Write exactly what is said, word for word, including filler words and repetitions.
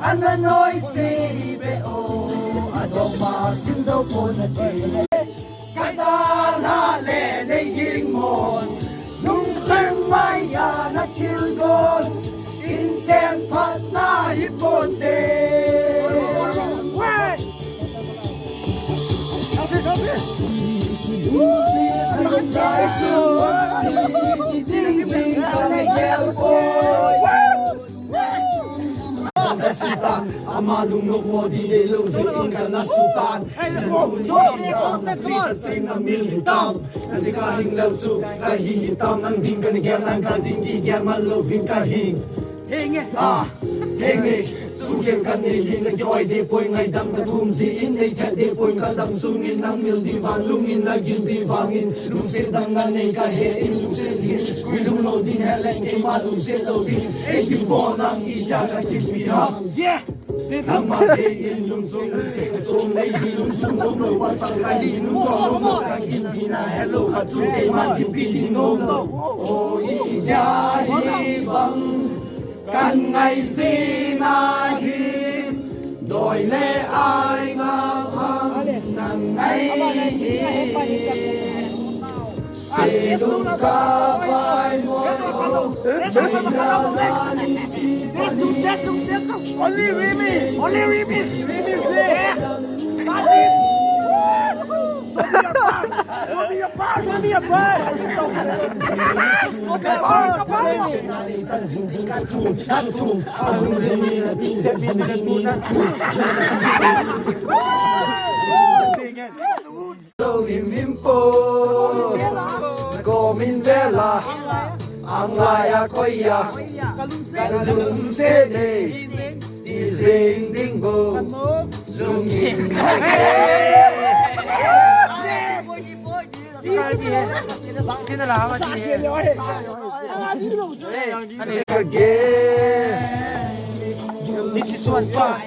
Ana noise be o, adoma sim jo pon ati. Kadalha le nei ging mon, lungsim maiya na thil gon, inchen phatna hi ponte. Ama lung nok mo di de lo, zin in ka na sutan. Hey, go, go, go, go, go. Sing na mil hitam. Na di ka hing lo chu, ka hi hitam. Nang ding ka ni gel, nang ka ding ki gel, man lo vin ka hing. Henge. Ah, henge. Sugel kan nei hin ka koi de poi, ngaidam ka thum ji in nei that de poi, ka dam sung in nang mil di van lung in na gin di vang in, lungset dang na nei ka he in lungset ji, kui lung lo ding he leng keima lungset lo ding, ei kim bo nang i ya ka kim pi ha. Yeah. Nang ma de in lung sung lungset ka sung nei di lung sung lo lo wa sang ka di lung sung lo lo ka gin di na he lo ka chu keima gin pi di no lo. O i ya hi bang. Kan ngai sina hi, doi le ai nga phang nang ngai hi. Selun ka vai mo, doi na la ni ki. Only Rimi, only Rimi, Rimi is there. That is. Show me your pass! Show me your pass! Show me your pass! So him him po, komin vela, ang laya koya, kalung se nei. Ti zing ding bo. Lungin. This is so far.